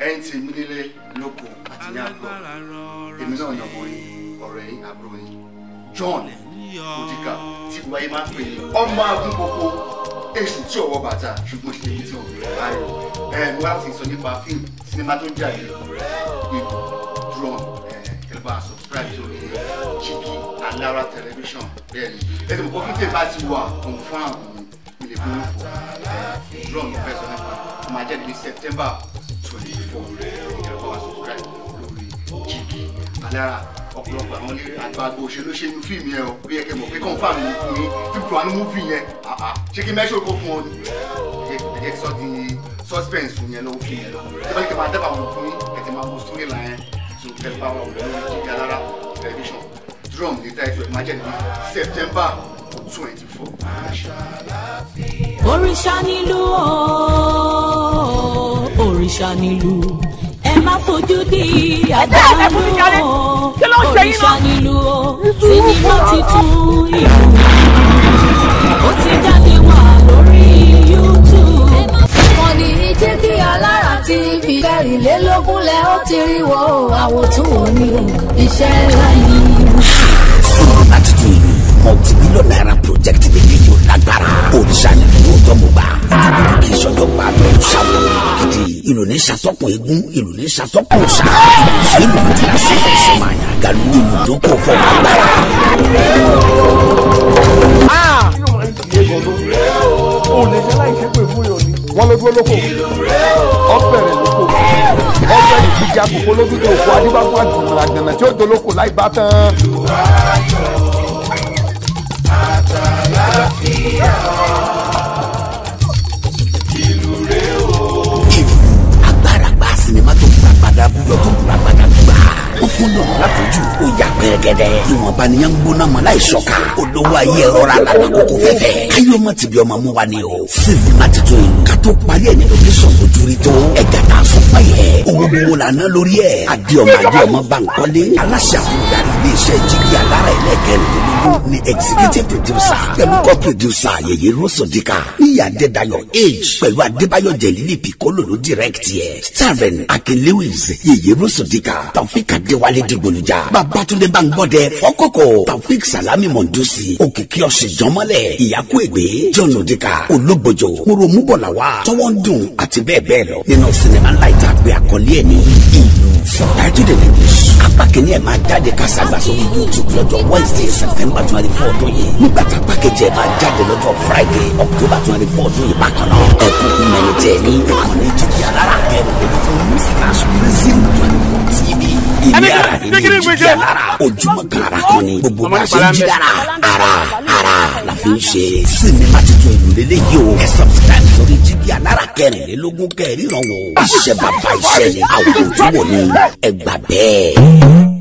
Ẹ̀yin tí mi nílé lóko àti ní àbúrò, èmi náà nà mọ́ yín, ọ̀rẹ́ yín, àbúrò yín, John Odika, tí gbogbo ayé máa ń pè ní ọmọ agúnpọ̀pọ̀, èṣù tí ọwọ́ bàtà ṣùgbọ́n ṣe èyí tí ò rí báyìí. Ẹ mo láti sọ nípa fíìmù sinimá tó ń jáde, Ìlú Drum. Ẹ bá subscribe sórí Jìgì Alára Television. Bẹ́ẹ̀ ni, ẹ ti mọ̀ pé fíìmù bá ti wà confam ní ilé fún ìfọ̀. Drum ló fẹ́ sọ nípa, ó máa jáde ní September 24. Ẹ bá wa subscribe lórí Jìgì Alára. Ọ̀pọ̀lọpọ̀ àwọn eléré àgbààgbà òṣèlú ṣe inú fíìmù yẹn o. Bí ẹ kẹ́ mọ̀ pé confam ni fún yín tí kò wá ní movie yẹn. Ṣé kí mẹ́ṣọ̀ kó fún ọ ni? Ẹ jẹ́ sọ di suspense yẹn lọ́wọ́ fíìmù yẹn lọ. Tí bá ní kí n máa dábàá wọn fún yín, ẹ ti máa mú story line yẹn tó ẹ bá wọn wò lórí Jìgì Alára Television. Drum ní title ẹ̀, máa jẹ́ ní September 24. Òrìṣà nílùú o, òrìṣà nílùú, ẹ má fojú di àdánù o. Òrìṣà nílùú o, sinimá titun Ìlú, ó ti jáde wá lórí YouTube. Ìkànnì Jígí Alára TV 24 lẹ ó ti rí wo àwòtún òní iṣẹ́ ńlá ni. Sinimá tuntun Ìlú, multi-million naira project lè yóò lágbára. Òrìṣà ni lóòótọ́, mo gbà gudugudu kì í sọjọ́ gbà tó ṣàwọ̀ gidi. Ìlú ní ṣàtọ́kùn eégún, ìlú ní ṣàtọ́kùn òòṣà, ìlú ìlú tí a sì fẹ́ sọ máa yàn galu, ìlú tó kò fọ agbára. O lè ṣe láì ṣe pé fún yòó ni. Wọ́n ló dúró lóko, ọ bẹ̀rẹ̀ lóko, ọ bẹ̀rẹ̀ ìdíje àkókò lójú tó kó adébáfún àgùnrà àgànà tí ó dolóko láì bá tán. Ìlú agbára gba sinimá tó gbàgbàdà búyọ tó gbàgbàdà gbà ó fún lọ́nà láfojú, ó yà pẹ́rẹ́gẹ́dẹ́. Ìwọ̀nba nìyẹn ń gbóná mọ́ láì ṣọ́ka. Olówó ayé ẹ̀rọ ra lànà kókó fẹ́fẹ́ káyọ̀ ọmọ tìbí ọmọ mú wa ni o. Sinimá titun Ìlú, ká tó parí ẹ̀ ní location ojú rí tó ẹ̀gá tá a sọ fún yẹ. Owó gbowó la ná lórí ẹ̀. Adéọmọ Adéọmọ Bankole, aláṣẹ àtúndarí iléeṣẹ́ Jígí Alára ẹlẹ́kẹrìnlélógún ni executive producer, pẹ̀lú co-producer Yèyé Rosodika, Níyà Adédayọ̀ Age pẹ̀lú Adébáyọ̀ Jẹ̀lílì Piccolo ló direct yẹ. Starring Akin Lewis, Yèyé Rosodika, Taofik Adéwálé Dìgbòlùjà, Babatunde Bangbọ́dẹ Fọ́kọ̀kọ̀, Taofik Salami Mọ̀ndúsì, Òkìkí Ọ̀sìnjọ́mọ́lẹ̀, Ìyákú Ègbé, John Odika, Ológbòjò, Moromugbọ̀làwà, Tọwọ́ndùn àti bẹ́ẹ̀ bẹ́ẹ̀ lọ. Nínú sinimá ńlá ìta àgbẹ̀ àkọlé ẹ̀ ní Ìlú, subtitled in English. Apá kìíní ẹ̀ máa jáde kásàgbà sórí YouTube lọ́jọ́ Wednesday, September 24 ọdún yìí, nígbà tá apá kejì ẹ̀ máa jáde lọ́jọ́ Friday, October 24 ọdún yìí bákan náà. Ẹ kúkú mẹ́ni tẹ̀ ní ìkànnì Jígí Alára 24/Prism 24 TV. Ilé ara ní Jígí Alára, ojúmọ́ kan ara kan ní gbogbo bá a ṣe ń jí dára, ara ara la fi ń ṣe. Sinimá tuntun Ìlú lélẹ́yìí o. Ẹ subscribe sórí Jígí Alára 24 kẹrìnrán wo. Iṣẹ́ bàbá iṣẹ́ ni, àwọn ojú wò ni, ẹ gbà bẹ́ẹ̀.